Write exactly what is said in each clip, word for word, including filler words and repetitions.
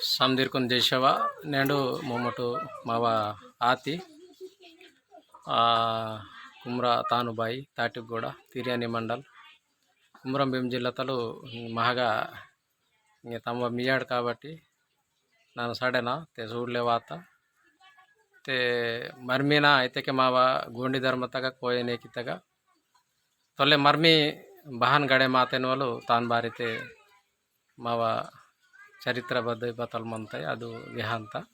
समदीरकुन जय सेवा। नेंडु मोमटु मावा आती, आ, कुमरा तानुबाई, ताटिगुड़ा, तिरियानी मंडल, कुमरम भीम जिल्ला तलु महगा इंगे तम्मा मियाड़ काबट्टी, नान सडेना, ते सूडले वाता। ते मरमीना इत्तेके मावा गोंडी धर्मतगा कोयने कितगा। तोले मरमी बहान गड़े मातेन वालु तान बारी ते मावा चरित्र बद्दे बतल मनते, अदु विहांता।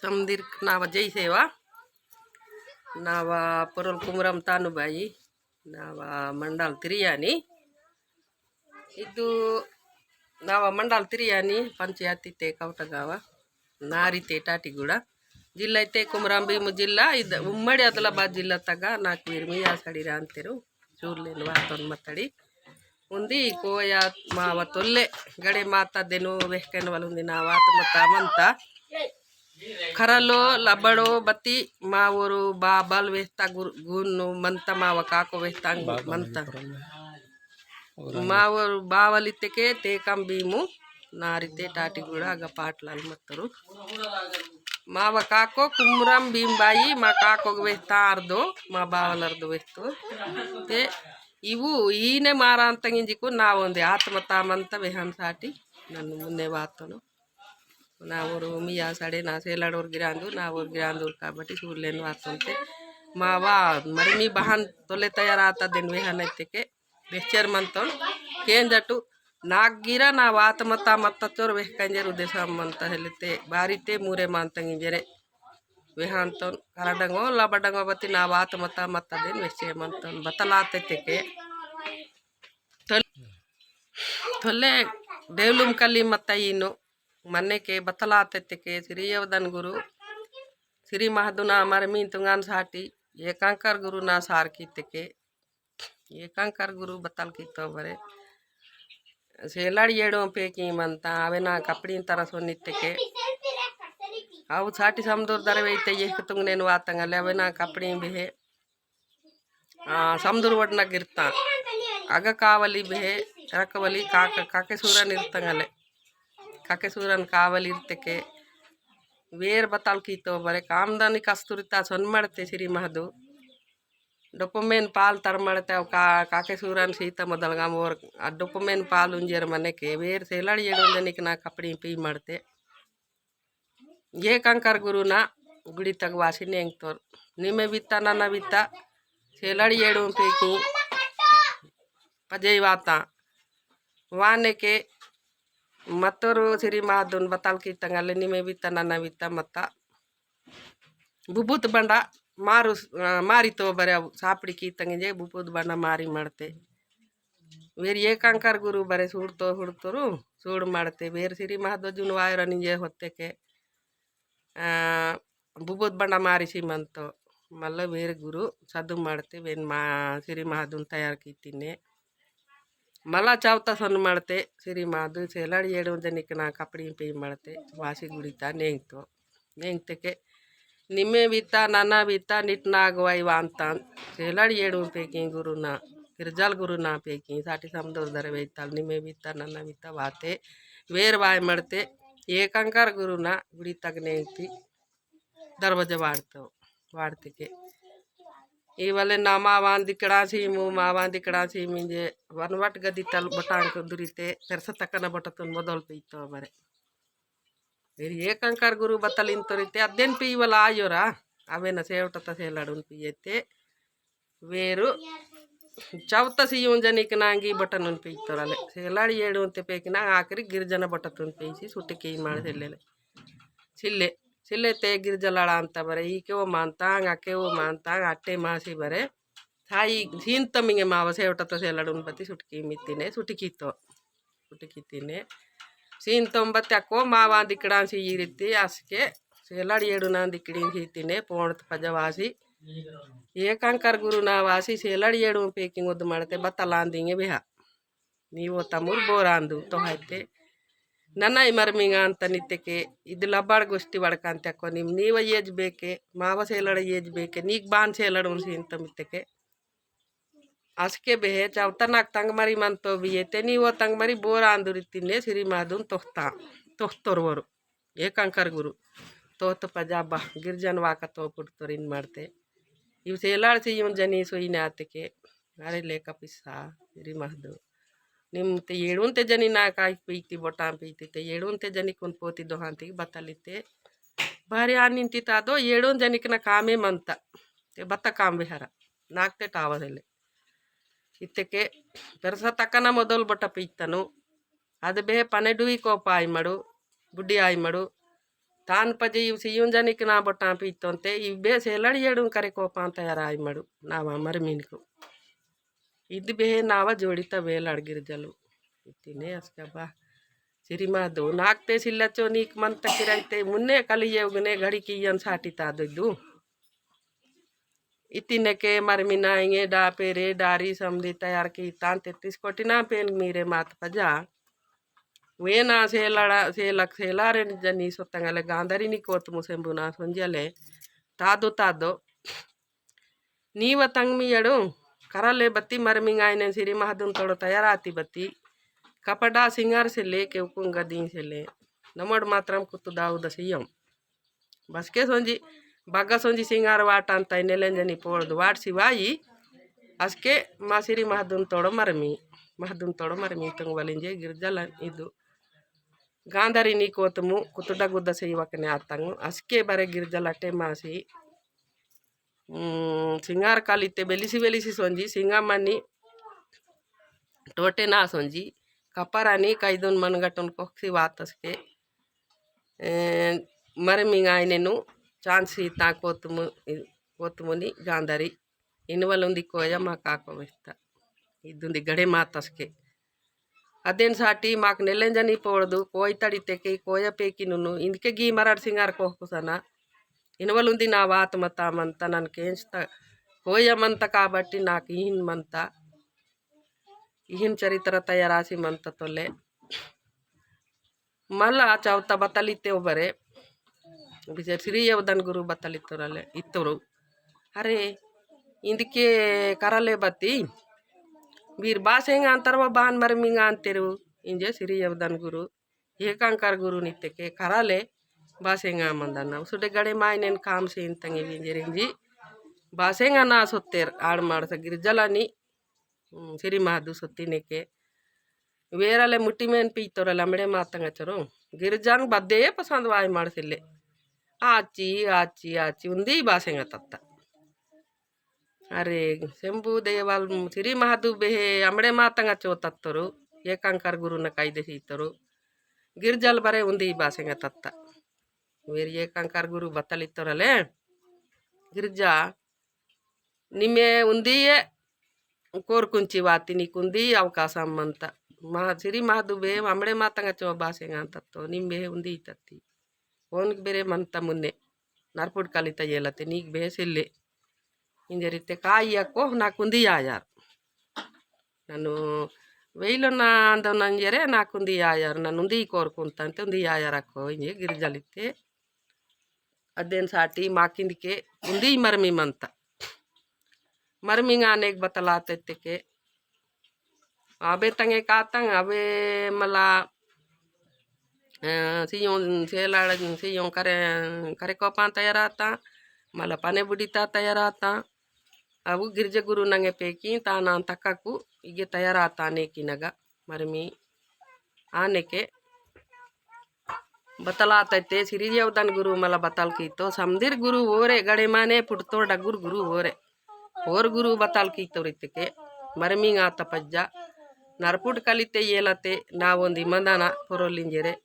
समदीर नावा जय सेवा, नावा पोरोल कुमरम तानुबाई, नावा मंडल तिरियानी, इदु नावा मंडल तिरियानी, पंचायती ते कवटगावा, नारी ते टाटीगुड़ा, जिल्ला इते कुमराम भीम जिल्ला, इद उम्मड़ी आदिलाबाद जिल्ला तगा, नाक वीर मियासाड़ी रांतेरु, चूरलेन वातोन मतड़ी। उंदी कोया मावा तोल्ले गड़े माता देनु वेहकन वाल उंदी ना वात मता मंता। खरलो लबड़ो बती मावोरु बाबल वेहता गुर-, गुन्नु मंता मावा काको वेहता मंता। मावोरु बावल इत्तेके तेकम भीमु नारिते टाटीगुड़ा अगा पाटलाल मत्तरु। मावा काको कुमरम भीमबाई मा काको वेहता अर्दो, मा बावल अर्दो वेहतो। ते इवु ईने मारांतंग इंजिकु नावोंदे आत्मता मंता वेहन साटी नन्नु मुन्ने वातोनु। नावोरु मियासाड़े ना सेलाड़ोर गिरांदु, नावोर गिरांदु काबट्टी सूरलेन वातोंते। मावा मरमी बहान तोले तयार आता देन वेहन इत्तेके वेहचेर मंतोन। केंजटु नागिरा ना वात मता मत्ता चोर वेहकंजेर उद्देश्य मंता हेलेते बारीते मूरे मांतंग इंजेरे। वेहांतोन करडंगो लबडंगो बती ना वात मता मत्ता देन वेहचे मंतोन बतलाते तेके। तोल-, तोले देवलुम कली मत्ता इनु मन्ने के बतलाते तेके श्री यवदन गुरु श्री महदुना मरमी तुंगान साटी एकांकर गुरु ना सार की तेके। एकांकर गुरु बतल की तो बरे सेलाड़ येड़ो पे की मनता अवे ना कपड़ी तरह सो नित्य के। आउ साटी समदुर दरवे इते ये तुंगनेन वातंगले अवे ना कपड़ी बिहे। आ, समदुर वडना गिरता अग कावली बिहे रकवली काक-, काके सूरन इर्तंगले। काके सूरन कावली इर्तके। वेर बतल की तो बरे कामदानी कस्तूरिता सोनमड़ते श्री महदू। डोपमेन पाल तरमड़ते अव का-, काके सूरन सीता मोदलगाम ओर आ डोपमेन पाल उंजेर मने के वेर सेलाड़ येड़ो जनिक ना कपड़ी पी मड़ते। ये कंकर गुरु ना गुड़ी तक वासी नेंग तोर। निमे बित्ता नना बित्ता सेलाड़ येड़ो पी की पजई वाता। वाने के मत्तोर श्री महादुन बतल की तंगले निमे बित्ता नना बित्ता मत्ता। बुबुत बंडा मारु, अ, मारी तो बरे अब सापड़ी की तंगे जे बुबुत बंडा मारी मड़ते। वेर ये कंकर गुरु बरे सूड़ तो हुड़ तोरु, सूड़ मड़ते। वेर श्री महादो जुन वायरा निंजे होते के, अ, बुबुत बंडा मारी सी मन तो। मल्ला वेर गुरु सदु मड़ते, वेन मा-, श्री महादुन तैयार की तिने। मला चावता सन मड़ते श्री माधु सेलाड़ येड़ो जनिक ना कपड़ी पे मड़ते वासी गुड़ीता नेंगतो। नेंगते के निमे बीता, नाना बीता, निट नागवाई वांतान। सेलाड़ येड़ो पे की गुरु ना, गिरजाल गुरु ना पे की, साटी समदोर दर वेताल, निमे बीता, नाना बीता वाते, वेर वाय मड़ते, ये कंकर गुरु ना गुड़ी तक नेंगती। दरवाजा वाड़तो, वाड़ते के। ई वाले ना मावान दिकड़ा सीमु, मावान दिकड़ा सीमिंजे, वनवट गदी तल बटांक दुरीते, पेरसा तकना बटतुन बदल पीतो बरे। फिर ये कंकर गुरु बतल इंतोरीते, अदेन पी वाला आयोरा, अबे न सेवटता सेलाड़ुन पीएते, वेरु चौथा सियुं जनिक नांगी बटनुन पीतोराले। सेलाड़ येड़ुन ते पेकिना आखिरी गिरजन बटतुन पीसी सुटिकी माड़ सेल्लेले। सिल्ले, सिल्ले ते गिरजलाड़ा अंत बरे, ई के वो मानता, आ के वो मानता, अट्टे मासी बरे। थाई सीन तमिंगे मावा सेवटा तो सेलाड़ुन पति सुटिकी मितिने, सुटिकी तो। उटकी तिने। सीन तोंबत्या को मावा दिकड़ान सी यीरिती असके सेलड़ येडुना दिकड़ीन सी तिने पोंड़त पजवासी। ये कंकर गुरुना वासी सेलड़ येडुन पेकिंग उद मड़ते बतलान दिंगे बेहा। नीवो तमुर बोरांदु तो हायते। ननाई मरमिंगान तनिते के इद लबाड़ गोष्टी वड़कान त्या कोनी। नीव येज बेके, मावा सेलड़ येज बेके, नीक बान सेलड़ उन सीन तमिते के। असके बेहे चौता नाक तंग मरी मन तो भी ये तेनी वो तंग मरी बोर आंदुरी तिन्ने श्री महादुन तोहता तोहतोर वरु। ये कंकर गुरु तोहत पजा बा गिरजन वाका तो पुटतोर इन मरते। इव सेलाड़ से यूं जनी सोई ने आते के अरे लेका पिस्सा श्री महादु। निम ते येड़ून ते जनी ना काई पीती बोटां पीती ते येड़ून ते जनी कुन पोती दोहांती बतली ते। बारी आनिंती तादो येड़ून जनी कना कामे मनता। ते बत्ता काम विहारा नाक ते टावर हेले। इत्तेके पेरसा तकना मोदल बटा पीतनु। अद बे पने डुई कोप आइमडु, बुड्डी आइमडु। तान पजे इव सियुन जनिक ना बटा पीतोंते, इव बे सेलड़ येडुन करे कोपां तयार आइमडु। नावा मरमीनको। इद बे नावा जोड़िता वेलड़ गिरजलु। इतिने अस्कबा। सिरिमा दो। नाक ते सिल्ला चो नीक मन तकिराइते मुन्ने कलिये उगने घड़ी कियन साटी तादो दू। इतिने के मरमी नाइंगे डापे रे डारी समदी तयार की तान तेतीस कोटी ना पेन मीरे मात पजा। वे ना सेलड़ा, सेलक सेलारे जनी सोतंगले गांधारी नी कोत मुसेंबु ना सोंजले। तादो, तादो। नीवा तंग मियड़ो, करले बत्ती मरमी आइनेन सिरी महादुन तोड़ो तयार आती बत्ती। कपड़ा सिंगार सेले, केवकुंगा दीन सेले। नमोड मात्रम कुतु दाऊद सियम। बसके सोंजी, बग्गा सोंजी सिंगार वाटान ताई नेलेंजनी पोड़दु वाट सिवाई। असके मासिरी महदुन तोड़ो मरमी, महदुन तोड़ो मरमी तंग वलिंजे गिरजल इदु। गांधारी नी कोतमु, कुतुडा गुद्दा सेई वकने आतंग। असके बरे गिरजल अटे मासी। हम्म, सिंगार कालिते बेलिसी बेलिसी सोंजी, सिंगा मनी टोटे ना सोंजी, कपरानी कैदुन मनगटुन कोक्सी वातसके। ए, मरमिंग आइनेनु चांसी ता कोतमु-, कोतमुनी गांधारी। इनवल उंदी कोया मा काको वेस्ता। इदुंदी गड़े मातसके। अदेन साटी माक नेलेंजनी पोड़दु, कोई तड़िते के कोया पेकी नुनु, इनके गी मराड सिंगार कोहकुसना। इनवल उंदी ना वात मता मंता नन केंजता। कोया मंता काबट्टी नाक इहिन मंता। इहिन चरित्र तयार आसी मंता तोले। मल्ला चौथा बतलिते ओबरे, बिचे श्री यवदन गुरु बतलितोरले, इत्तोरु। अरे, इंदके करले बती, वीर बासेंगा अंतरवा बान मरमिंगा अंतेरु, इंजे श्री यवदन गुरु, एकांकार गुरु नित्ते के करले, बासेंगा मंदना। उसुडे गड़े मायनेन काम से इंतंगे विंजरे इंजी, बासेंगा ना सोत्तेर, आड़ माड़ सा गिरजलानी, हम्म, सिरी मादु सोत्ती नेके। वेराले मुट्टी मेन पीतोरले अमड़े मातंग चरो। गिरजान बद्दे पसंद वाई माड़सिले। आची, आची, आची, उन्दी बासेंग तत्ता। अरे, शंभु देवाल सिरी महादु बेहे अमड़े मातंग चो तत्तोरु। एकांकार गुरु न कायदे सीतोरु। गिरजाल बरे उन्दी बासेंग तत्ता। वेर एकांकार गुरु बतलितोरले। गिरजा निमे उन्दी ये कोरकुंची वाती नीकुंदी अवकाशम मंता। मा-, सिरी मादु बे अमड़े मातंग चो बासेंग तत्तो निमे उन्दी तत्ती। ओनक बेरे मंता मुन्ने। नरपुट कालिता येलते नीक बे सिल्ले। इंजरिते काई अक्को नाकुंदी आयार। ननु वेइलो ना अंदो नंजरे नाकुंदी आयार। ननु उन्दी कोरकुंता अंते उन्दी आयार अक्को इंजे गिरजलिते। अदेन साटी माकिंद के उन्दी मरमी मंता। मरमी आनेक बतलाते तेके। अबे तंगे कातंग, अबे मला, अ, सियों, सेलाड़, सियों करे, करे कोपां तयार आता, मला पने बुडिता तयार आता। अबु गिरजे गुरु नंगे पेकी, ताना तकाकु, इगे तयार आता नेकी नगा, मरमी आनेके। बतलातैते सिरियवदन गुरु मला बतल कीतो, समदिर गुरु ओरे, गड़े माने पुटतोर डगुर गुरु ओरे। ओर गुरु बतल कीतो रितके, मरमिंग आता पज्जा, नरपुट कलिते येलते, नावोंदी मंदाना पोरोलिंजेरे।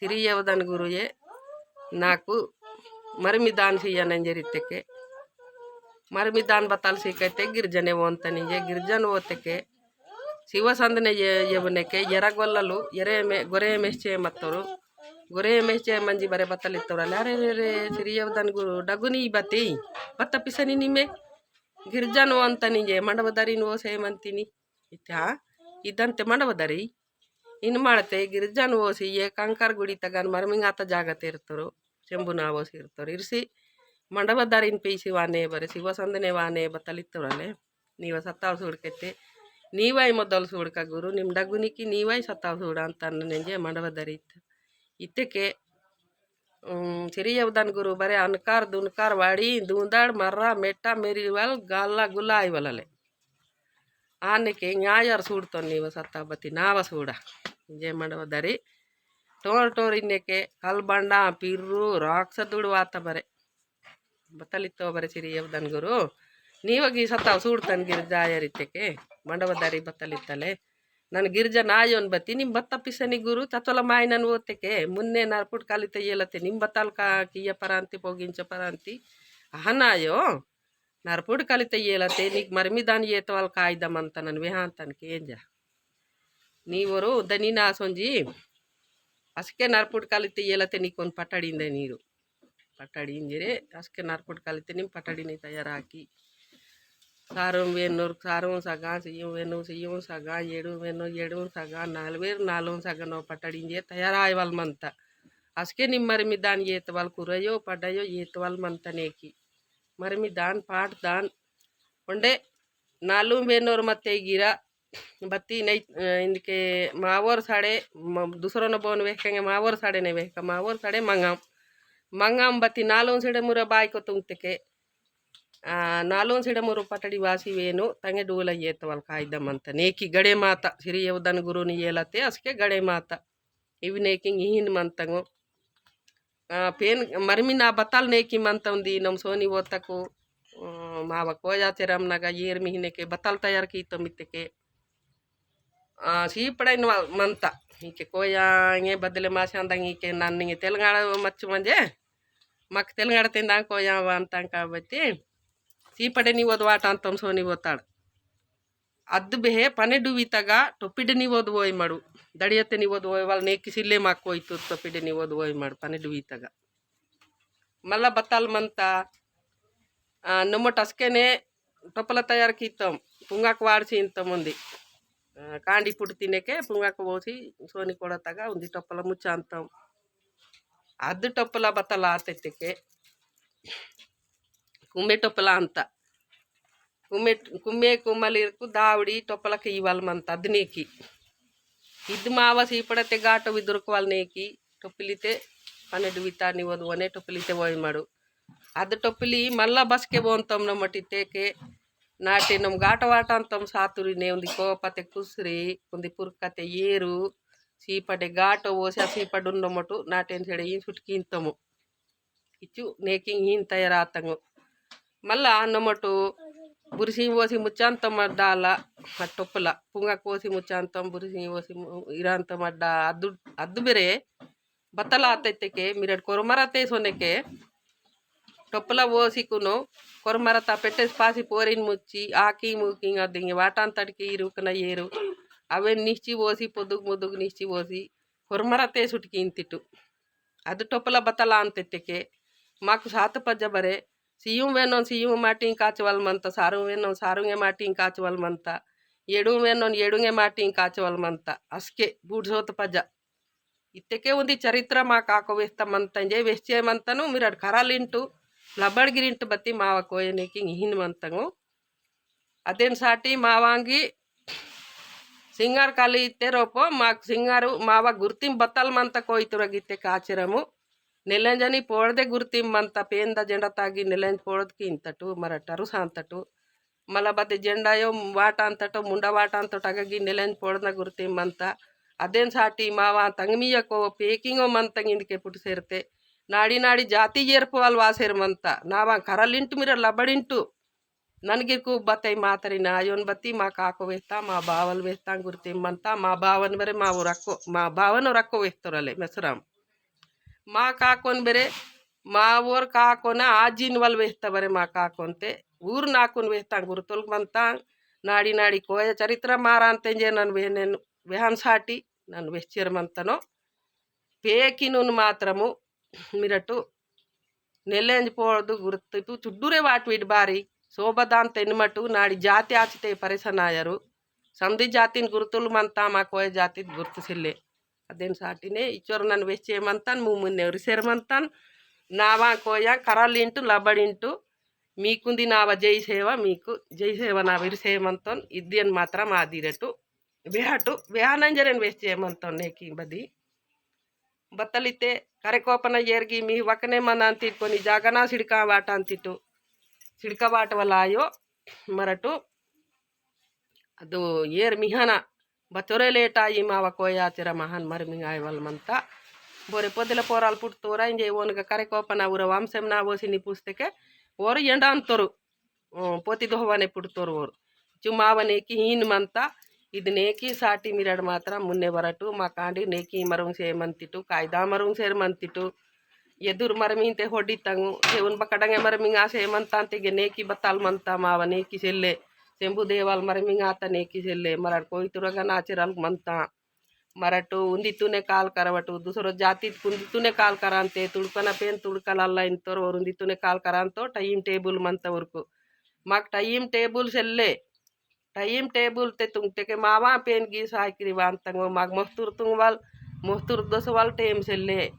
सिरियवदन गुरु ये, नाकु मरमिदान सियनंजेरितके। मरमिदान बतल सीकैते गिरजने वोंतनिंजे, गिरजन वोतके। शिव संदने ये, ये बने के, यरा गोल्ललु, यरे में, गोरे में से मत्तोरु। गोरे में से मंजी बरे बतल इत्तोरु। अरे, रे, रे, सिरियवदन गुरु, डगुनी बती। बत्त पिसनी निमे। गिरजन वोंतनिंजे, मंडवदरिन वो से मंतिनी। इत्या, इदंते मंडवदरी। इन माड़ते गिरजन वोसी ये कंकर गुड़ी तगन मरमिंगाता जागा तेरतोरु। चेंबुना वोसी इरतोरु। इरसी मंडवदरिन पीसी वाने बरे, शिव संदने वाने बतल इत्तोरले। नीवा सताव सूड़केते, नीवाई मोदल सूड़का गुरु, निम डगुनिकी नीवाई सताव सूड़ा अंतन नेंजे मंडवा दरी इत्तेके, उम, सिरी यवदन गुरु बरे अनकार, दुनकार, वाड़ी, दूंदाड़, मर्रा, मेटा, मेरी वाल, गाला, गुलाई वाला ले। आने के न्यायर सूड़तो नीवा सताव बती नावा सूड़ा। जे मंडवा दरी, टोर टोर इन्ने के, कलबंडा, पिर्रू, राक्ष दुड़ वाता बरे। बतलितो बरे सिरी यवदन गुरु। नीवा गी सताव सूड़तन गिरजायर इत्तेके, मंडवा दरी बतलितले। नन गिरजा नायोन बती निम बत्ता पिसनी गुरु, चतोला माय नन वोतेके, मुन्ने नरपुट कालित येलते निम बतल का किया परांती पोगिंच परांती। अहनायो, नरपुट कालित येलते निक मरमिदान येतवाल कायदा मंता नन वेहांतन केंजा। नी वरो दनी ना सोंजी, असके नरपुट कालित येलते निकोन पटाड़ींदे नीरू। पटाड़ी इंजरे असके नरपुट कालिते निम पटाड़ी नी तैयार आकी। सारुम वेनुर, सारुम सगा, सियुम वेनु, सियुम सगा, येडुम वेनु, येडुम सगा, नालवेर, नालुम सगा नो पटाड़ी इंजे तैयार आयवाल मंता। असके निम मरमिदान येतवाल कुरयो, पटायो येतवाल मंता नेकी। मरमिदान, पाट दान, ओंडे नालुम वेनुर मते गिरा, बत्ती नहीं, अ, इनके मावोर साड़े, म-, दूसरो न बोन वेखेंगे मावोर साड़े नहीं वेखा, मावोर साड़े मंगाम। मंगाम बत्ती नालून सिड़े मुरे बाई को तुंगते के, आ, नालून सिड़े मुरु पटड़ी वासी वेनु, तंगे डूला येतवाल कायदा मंता। नेकी गड़े माता, सिरी यवदन गुरुनी येलते, असके गड़े माता। इवि नेकिंग इहिन मंतंगो। आ, पेन मरमिना बतल नेकी मंतंदी नम सोनी वोतकु, आ, मावा कोया तेरम नगा येर मिहिने के बतल तैयार कीतोम इत्तेके। आ, सीपड़ाइन वा-, मंता। इके कोया इंगे बदले माशांदंग इके नन्निंगे तेलंगाना मच्चु मंजे। मक तेलंगाना तेंदांग कोया वांतांग काबत्ती। सीपड़े नी वोद वाटांतोम सोनी वोताड़। अद्द बेहे पने डुवीतगा टोपिडे निवोद वोय मडु। दड़ियते निवोद वोय वाल नेकी सिल्ले माको इतु टोपिडे निवोद वोय मडु पने डुवीतगा। मल्ला बतल मंता, आ, नमो टस्केने टोपला तयार कीतम, पुंगाक वाड़सी इंतम उंदी। आ, कांडी पुटतिनेके पुंगाक वोसी सोनी कोड़तगा उंदी टोपला मुच्चांतम। अद्द टोपला बतल आतेतेके कुम्मे टोपला अंता। कुम्मे, कुम्मे कुम्मलिरकु दावड़ी टोपला कीवाल मंता अद्द नेकी। इद्द मावा सीपड़ते गाटो विदुरकवाल नेकी, टोपलिते पने डुविता निवोद वने टोपलिते वोय मडु। अद्द टोपली मल्ला बसके बोंतम नमटिते के नाटे नम गाटो वाटांतम सातुरी ने उंदी कोपते कुसरी, उंदी पुरकते येरु, सीपड़े गाटो वोस्या सीपड़ुन नमटु नाटेन सेड़े इन सुटकींतमु। इचु नेकिंग हीन तयार आतंगो। मल्ला नमटु बुरसिंग वोसी मुच्चांतम अड्डाला, आ टोपला, पुंगा कोसी मुच्चांतम, बुरसिंग वोसी मु-, इरांतम अड्डा, अद्दु, अद्दु बेरे, बतला आतेतेके, मिरट कोरमरते सोनेके, टोपला वोसी कुनो, कोरमरता पेटेस पासी पोरिन मुच्ची, आकी मूकिंग अदिंगे, वाटान तड़के इरुकना येरु, अवेन निश्ची वोसी, पोदुग मुदुग निश्ची वोसी, कोरमरते सुटकी इंतिटु। अद टोपला बतला अंतेतेके, माकु सात पज्जा बरे, सियुं वेनोन सियुं माटिंग काचवाल मंता, सारुं वेनोन सारुंगे माटिंग काचवाल मंता, येडुं वेनोन येडुंगे माटिंग काचवाल मंता, असके बूड सोत पज्जा। इत्तेके उंदी चरित्र मा काको वेहता मंता, इंजे वेहचे मंतनु, मिरड खरालिंटु, लबड़गिरिंटु बत्ती मावा कोयनेकिंग इहिन मंतंगो। अदेन साटी मावांगी सिंगार काली इत्ते रोपो, माक सिंगार मावा गुर्तिम बतल मंता कोइतुरगित्ते काचिरमु। नेलेंजनी पोड़दे गुर्तिम मंता पेंदा जेंडा तागी नेलेंज पोड़द की इंतटु, मरटरु सांतटु। मला बदे जेंडायो वाटांतटो, मुंडा वाटांतटो अगगी नेलेंज पोड़दना गुर्तिम मंता। अदेन साटी मावा तंगमिया को पेकिंगो मंतंग इंदके पुटसेरते। नाड़ी नाड़ी जाति येरपवाल वासेर मंता। नावा करलिंटु मिर लबड़िंटु। ननगिरकु बतई मातरी नायोन बती मा काको वेहता, मा बावल वेहता, गुर्तिम मंता, मा बावन बरे मा उरक्को, मा बावन उरक्को वेहतोरले मेसराम। मा काकोन बरे, मा वोर काकोना आजिन वल वेहता बरे मा काकोन ते, ऊर नाकुन वेहता गुर्तुल मंता, नाड़ी नाड़ी कोय चरित्र मारान तेंजे नन वेहनेन वेहन साटी, नन वेहचेर मंतनो। पेकिनुन मात्रमु मिरटु नेलेंज पोड़दु गुर्तु चुड्डुरे वाटवीड बारी, सोबदान तेनमटु नाड़ी जाति आचिते परेशान आयरु। समदी जातिन गुर्तुल मंता मा कोय जाति गुर्तु सिल्ले। अदेन साटिने इचोर नन वेचे मंतन, मुमुन्ने रिसेर मंतन, नावा कोया करलिंटु, लबड़िंटु, मीकुंदी नावा जय सेवा, मीकु जय सेवा नावा इरसे मंतोन। इद्दियन मात्रा मादिरटु वेहाटु वेहानंजरन वेचे मंतोन नेकी बदी। बतलिते करेकोपना येरगी मी वकने मनांतिट कोनी जागना सिड़का वाटांतिटु। सिड़का वाट वलायो मरटु। अदु येर मिहाना बचोरे लेटा ई मावा कोया चेरा महान मरमिंग आयवल मंता। बोरे पोदले पोराल पुट तोरा इंजे ओनगा करेकोपना उरा वंशम ना वोसिनी पुस्तके ओर येंडान तोरु। अ, पोती दोहवाने पुट तोरु ओर। चुमावने की हीन मंता। इद नेकी साटी मिरड़ मात्रा मुन्ने वरटु मा कांडी नेकी मरुंग से मंतिटु, कायदा मरुंग सेर मंतिटु। एदुर मरमिंग ते होडी तंगु, सेवन बकड़ंगे मरमिंग आसे मंतांते गे नेकी बताल मंता मावा नेकी सेल्ले। सेंबु देवाल मरमिंग आता नेकी सेल्ले, मरड़ कोई तुरगा नाचेरल मंता। मरटु उन्दी तुने काल करवटु, दूसरो जाति उन्दी तुने काल करांते, तुड़कना पेन तुड़कल अल्ला इंतोर और उन्दी तुने काल करांतो, time table मंता उरकु। माक time table सेल्ले, time table ते तुंगते के मावा पेन गी साइकिरी वांतंगो, माग मोस्तुर तुंगवाल, मोस्तुर दोसवाल टेम सेल्ले,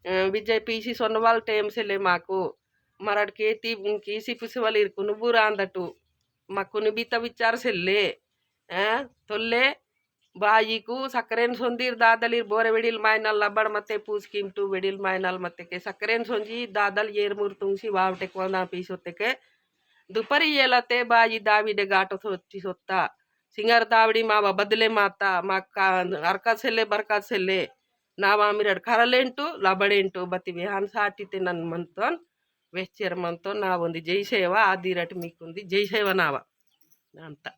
अ, विजय पीसी सोनवाल टेम सेल्ले माकु, मरड़ केती कीसी पुसवाल इरकुनु बुरांदटु, माकुनु बीता विचार सेल्ले, अ, तोल्ले बाईकु सक्रेन सोंदीर दादलीर बोरे वेडिल मायनल लबड़ मते पूस कीमटु वेडिल मायनल मते के सक्रेन सोंजी दादल येर मुर तुंगसी वावटे कोना पीसोते के दुपरी येलते बाई दाविडे गाटो सोची सोत्ता। सिंगर दावड़ी मावा बदले माता, मा का अरकत सेले, बरकत सेले, नावा मिरड़ खरलेंटु, लबड़ेंटु, बति वेहान साटी ते नन मंतन, वेच्चेर मंतन, नावंदी जय सेवा, आदिरट मीकुंदी जय सेवा नावा। अंत।